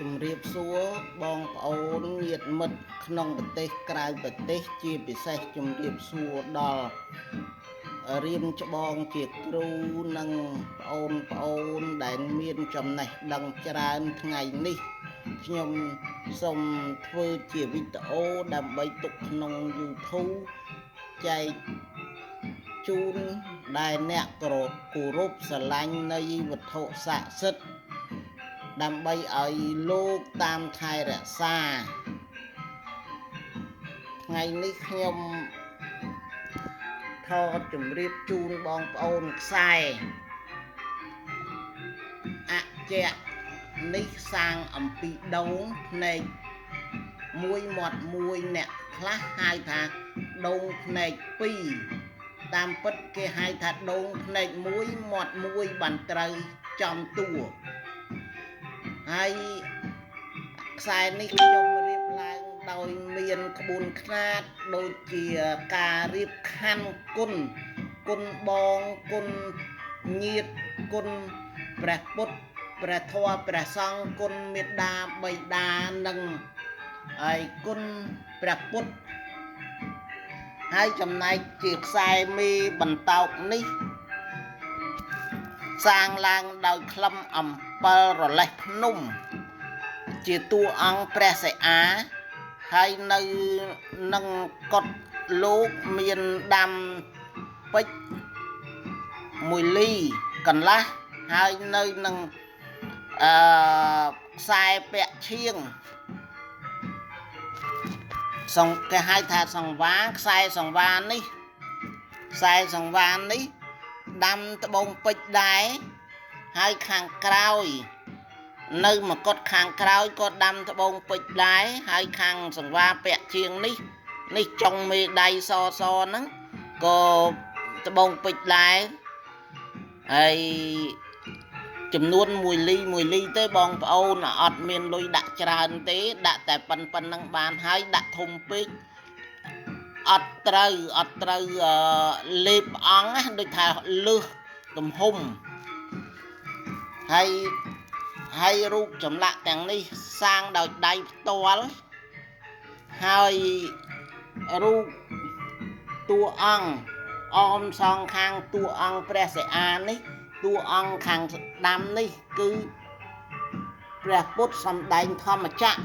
ជំរាបសួរបងប្អូនញាតិមិត្តក្នុងប្រទេសក្រៅប្រទេសជាពិសេសជំរាបសួរដល់រៀមច្បងជាគ្រូនិងប្អូនប្អូនដែលមានចំណេះដឹងច្រើនថ្ងៃនេះខ្ញុំសូមធ្វើជាវីដេអូដើម្បីទុកក្នុង YouTube ចែកជូនដែលអ្នកគោរពស្រឡាញ់នៃវត្ថុស័ក្តិសិទ្ធិដើម្បីឲ្យលោកតាមថែរក្សាថ្ងៃនេះខ្ញុំថតជម្រាបជូនបងប្អូនខ្សែអជៈនេះសាងអំពីដូងភ្នែកមួយមាត់មួយអ្នកខ្លះហៅថាដូងភ្នែកពីរតាមពិតគេហៅថាដូងភ្នែកមួយមាត់មួយបានត្រូវចំតួហើយខ្សែនេះខ្ញុំរៀបឡើងដោយមានក្បួនខ្នាតដូចជាការរៀបខណ្ឌគុណគុណបងគុណញាតិគុណព្រះពុទ្ធព្រះធម៌ព្រះសង្ឃគុណមេដាបិតានិងហើយគុណព្រះពុទ្ធហើយចំណែកជាខ្សែមេបន្តោកនេះសាងឡើងដោយក្លឹមអំពិលរលេះភ្នំជាតួអង្គព្រះសិអាហើយនៅនឹងកុដិលោកមានដាំពេជ្រមួយលីកន្លះហើយនៅនឹងអឺខ្សែពាក់ឈៀងសង្គេហៅថាសង្វាខ្សែសង្វានេះខ្សែសង្វានេះដាំត្បូងពេជ្រដែរហើយខាងក្រោយនៅមកុដខាងក្រោយក៏ដាំត្បូងពេជ្រដែរហើយខាងសង្វាពាក់ជាងនេះនេះចុងមេដៃសសហ្នឹងក៏ត្បូងពេជ្រដែរហើយចំនួន1លី1លីទេបងប្អូនអត់មានលុយដាក់ច្រើនទេដាក់តែប៉ុណ្្នឹងបានហើយដាក់ធំពេកអត់ត្រូវលេបអង្គណាដូចថាលឹះទំហំហើយរូបចម្លាក់ទាំងនេះសាងដោយដៃផ្ទាល់ហើយរូបតួអង្គអមសងខាងតួអង្គព្រះសិអានេះតួអង្គខាងស្ដាំនេះគឺព្រះពុទ្ធសម្ដែងធម្មចក្រ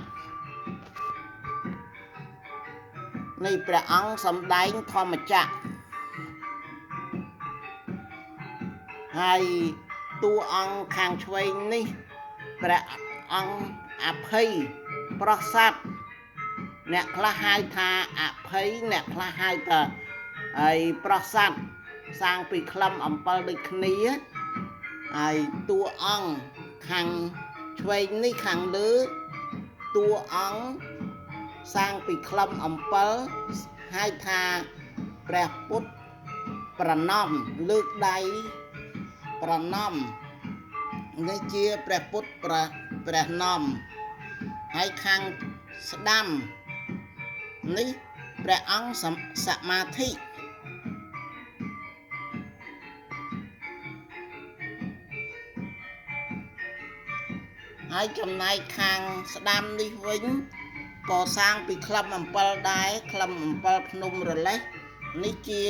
នេះព្រះអង្គសម្ដែងធម្មចក្រហើយតួអង្គខាងឆ្វេងនេះព្រះអង្គអភ័យប្រស័តអ្នកខ្លះហៅថាអភ័យអ្នកខ្លះហៅថាហើយប្រស័តសាងពីក្លឹមអំពិលដូចគ្នាហើយតួអង្គខាងឆ្វេងនេះខាងលើតួអង្គសាងពីក្លឹមអំពិលហៅថាព្រះពុទ្ធប្រណម្យលើកដៃប្រណម្យនេះជាព្រះពុទ្ធព្រះនំហើយខាងស្ដាំនេះព្រះអង្គសមាធិហើយចំណែកខាងស្ដាំនេះវិញក៏សាងពីក្លឹមអំពិលដែរក្លឹមអំពិលភ្នំរលេះនេះជា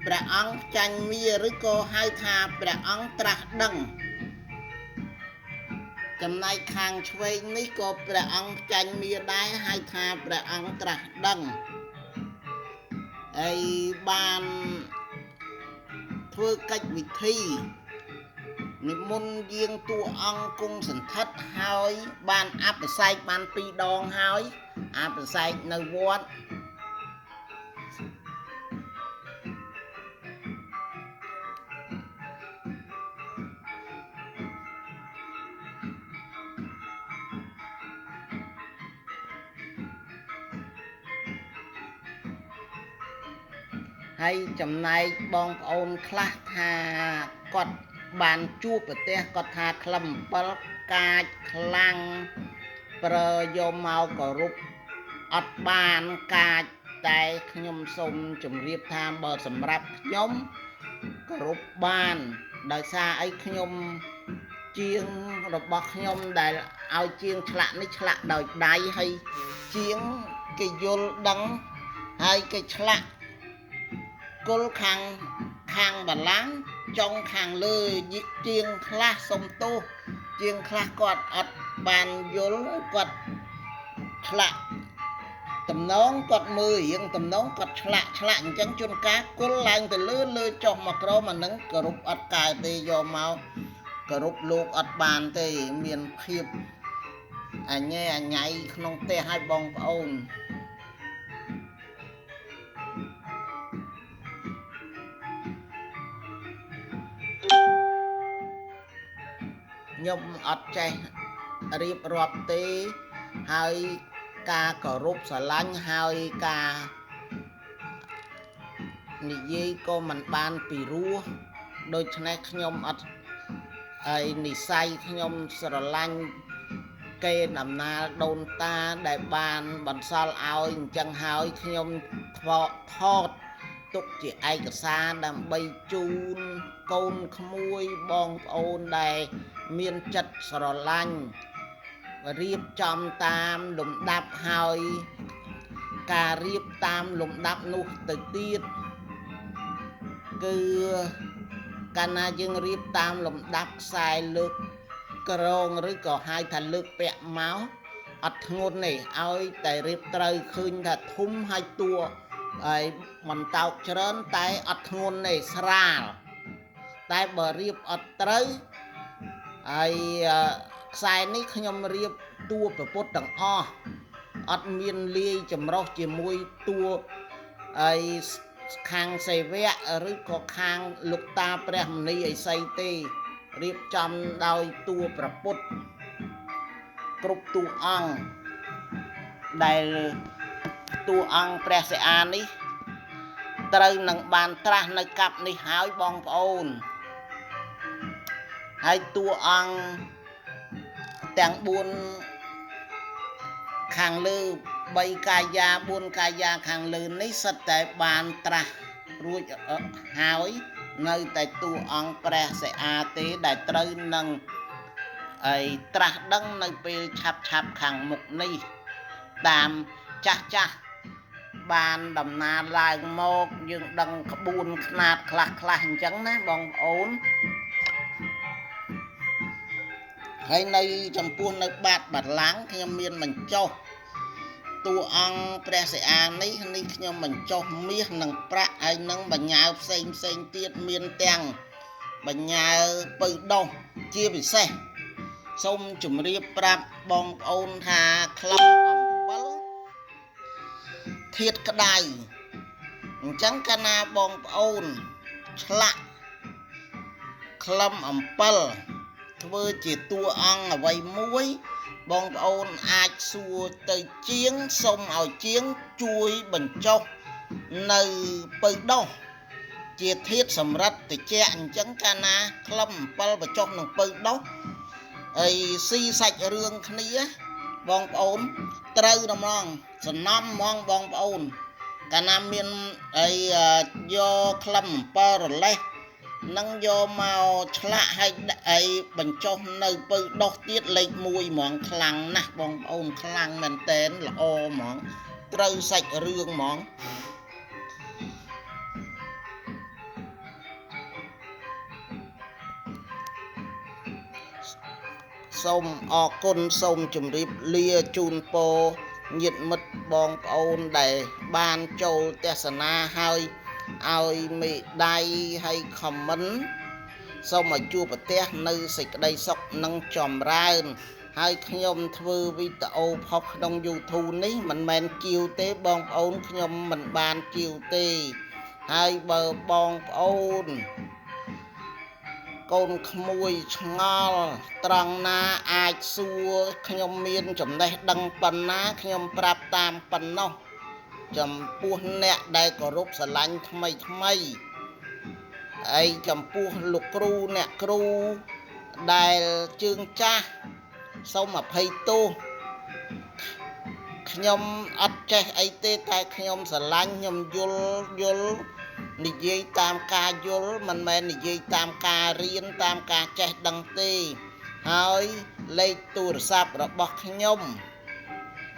ព្រះអង្គចាញ់មាឬក៏ហៅថាព្រះអង្គត្រាស់ដឹងចំណែកខាងឆ្វេងនេះក៏ព្រះអង្គចាញ់មាដែរហៅថាព្រះអង្គត្រាស់ដឹងហើយបានធ្វើកិច្ចវិធីនិមន្តយាងតួអង្គគង់សន្ធិដ្ឋហើយបានអភិសេកបាន2ដងហើយអភិសេកនៅវត្តហើយចំណែកបងប្អូនខ្លះថាគាត់បានជួបប្រទះគាត់ថាក្លឹមអំពិលកាចខ្លាំងប្រើយកមកគោរពអត់បានកាចតែខ្ញុំសូមជម្រាបថាបើសម្រាប់ខ្ញុំគោរពបានដោយសារអីខ្ញុំ ជាងរបស់ខ្ញុំដែលឲ្យជាងឆ្លាក់នេះឆ្លាក់ដោយដៃហើយជាងគេយល់ដឹងហើយគេឆ្លាក់គល់ខាងខាងបលាំងចុងខាងលើជាងខ្លះសុំទោសជាងខ្លះគាត់អត់បានយល់គាត់ឆ្លាក់តំណងគាត់មើលរៀងតំណងគាត់ឆ្លាក់ឆ្លាក់អញ្ចឹងជួនកាលគល់ឡើងទៅលើលើចុះមកក្រោមអានឹងគោរពអត់កើតទេយកមកគោរពលោកអត់បានទេមានភាពអញែអញៃក្នុងផ្ទះឲ្យបងប្អូនខ្ញុំអត់ចេះរៀបរាប់ទេហើយការគោរពស្រឡាញ់ហើយការនិយាយក៏មិនបានពីរោះដូច្នេះខ្ញុំអត់ហើយនិស័យខ្ញុំស្រឡាញ់គេដំណើរដូនតាដែលបានបន្សល់ឲ្យអញ្ចឹងហើយខ្ញុំថតទុកជាឯកសារដើម្បីជូនកូនក្មួយបងប្អូនដែលមានចិត្តស្រឡាញ់រៀបចំតាមលំដាប់ហើយការរៀបតាមលំដាប់នោះទៅទៀតគឺកាលណាយើងរៀបតាមលំដាប់ខ្សែលើកក្រងឬក៏ហៅថាលើកពាក់មកអត់ធ្ងន់ទេឲ្យតែរៀបត្រូវឃើញថាធំហើយតួហើយបន្តោកច្រើនតែអត់ធ្ងន់ទេស្រាលតែបើរៀបអត់ត្រូវហើយខ្សែនេះខ្ញុំរៀបតួប្រពុតទាំងអស់អត់មានលាយចម្រោះជាមួយតួហើយខាងសេវៈឬក៏ខាងលោកតាព្រះមុនីអីសីទេរៀបចំដោយតួប្រពុតគ្រប់តួអង្គដែលតួអង្គព្រះសិអានេះត្រូវនឹងបានត្រាស់នៅកັບនេះហើយបងប្អូនហើយតួអង្គទាំង4ខាងលើ3កាយា4កាយាខាងលើនេះសិតតែបានត្រាស់រួចហើយនៅតែតួអង្គព្រះសិអាទេដែលត្រូវនឹងឯត្រាស់ដឹងនៅពេលឆាប់ឆាប់ខាងមុខនេះតាមចាស់ចាស់បានដំណើរឡើងមកយើងដឹងក្បួនខ្នាតខ្លះខ្លះអញ្ចឹងណាបងប្អូនហើយនៅចំពោះនៅបាតបលាំងខ្ញុំមានបញ្ចុះតួអង្គព្រះសិអានេះនេះខ្ញុំបញ្ចុះមាសនិងប្រាក់ហើយនឹងបញ្ញាផ្សេងផ្សេងទៀតមានទាំងបញ្ញាពៅដុះជាពិសេសសូមជម្រាបប្រាប់បងប្អូនថាក្លឹមអំពិលធាតក្តៅអញ្ចឹងកាលណាបងប្អូនឆ្លាក់ក្លឹមអំពិលធ្វើជាតួអង្គអ្វីមួយបងប្អូនអាចសួរទៅជាងសូមឲ្យជាងជួយបញ្ចុះនៅពៅដុះជាធាតសម្រិតតិចអញ្ចឹងកាលណាក្លឹមអំពិលបញ្ចុះនឹងពៅដុះហើយស៊ីសាច់រឿងគ្នាបងប្អូនត្រូវហ្មងសំណំហ្មងបងប្អូនកាលណាមានអីយកក្លឹមអំពិលរលេះនឹងយកមកឆ្លាក់ឲ្យអីបញ្ចុះនៅពៅដុះទៀតលេខ1ហ្មងខ្លាំងណាស់បងប្អូនខ្លាំងមែនតែនល្អហ្មងត្រូវសាច់រឿងហ្មងសូមអរគុណសូមជម្រាបលាជូនពរញាតិមិត្តបងប្អូនដែលបានចូលទស្សនាហើយឲ្យមេដៃហើយខមមិនសូមឲ្យជួបប្រទះនៅសេចក្តីសុខនិងចម្រើនហើយខ្ញុំធ្វើវីដេអូផុសក្នុង YouTube នេះមិនមែនជាវទេបងប្អូនខ្ញុំមិនបានជាវទេហើយបើបងប្អូនកូនក្មួយឆ្ងល់ត្រង់ណាអាចសួរខ្ញុំមានចំណេះដឹងប៉ុណ្ណាខ្ញុំប្រាប់តាមប៉ុណ្ណោះចំពោះអ្នកដែលគោរពស្រឡាញ់ថ្មីថ្មីហើយចំពោះលោកគ្រូអ្នកគ្រូដែលជើងចាស់សូមអភ័យទោសខ្ញុំអត់ចេះអីទេតែខ្ញុំស្រឡាញ់ខ្ញុំយល់និយាយតាមការយល់មិនមែននិយាយតាមការរៀនតាមការចេះដឹងទេ ហើយលេខទូរស័ព្ទរបស់ខ្ញុំ 069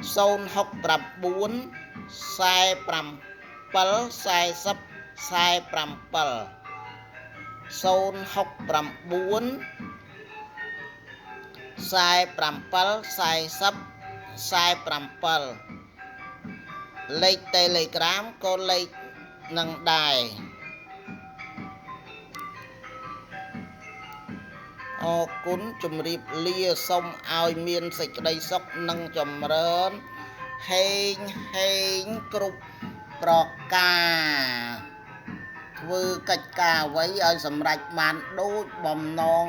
47 40 47 069 47 40 47 លេខ Telegram ក៏លេខនឹងដែរ។ អរគុណ ជម្រាបលា សូមឲ្យមានសេចក្តីសុខនិងចម្រើនហេងហេងគ្រប់ប្រការ ធ្វើកិច្ចការអ្វីឲ្យសម្រេចបានដូចបំណង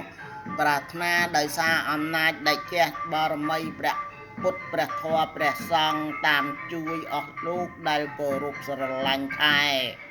ប្រាថ្នា ដោយសារអំណាចដែលជះបារមីព្រះពុទ្ធ ព្រះធម៌ ព្រះសង្ឃតាមជួយអស់លោកដែលគោរពស្រឡាញ់ថែ។